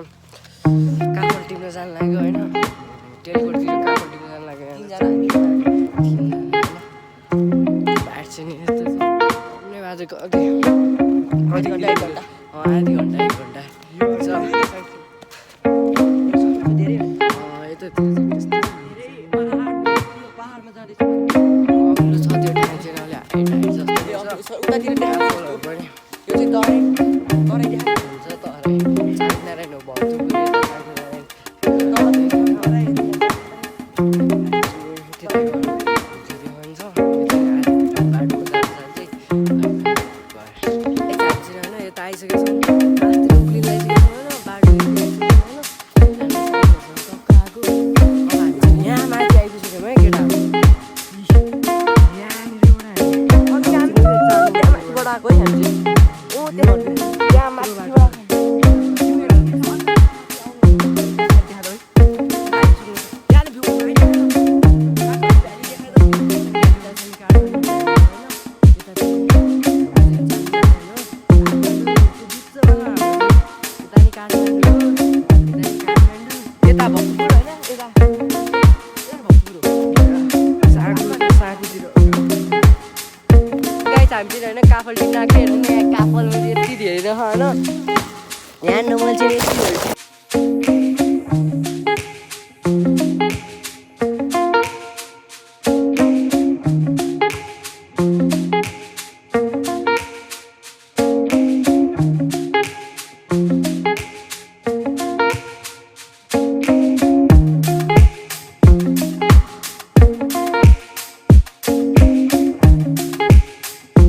काफल टिप्न जानु लाग्यो होइन टेलिपोर्टतिर काफल टिप्न जानु लाग्यो भाट चाहिँ नि यस्तो कुनै बाजेको अघि आधी घन्टा 1 घन्टा हामीतिर होइन काफल टिप्न काफलमा यति धेरै होइन यहाँ मान्छे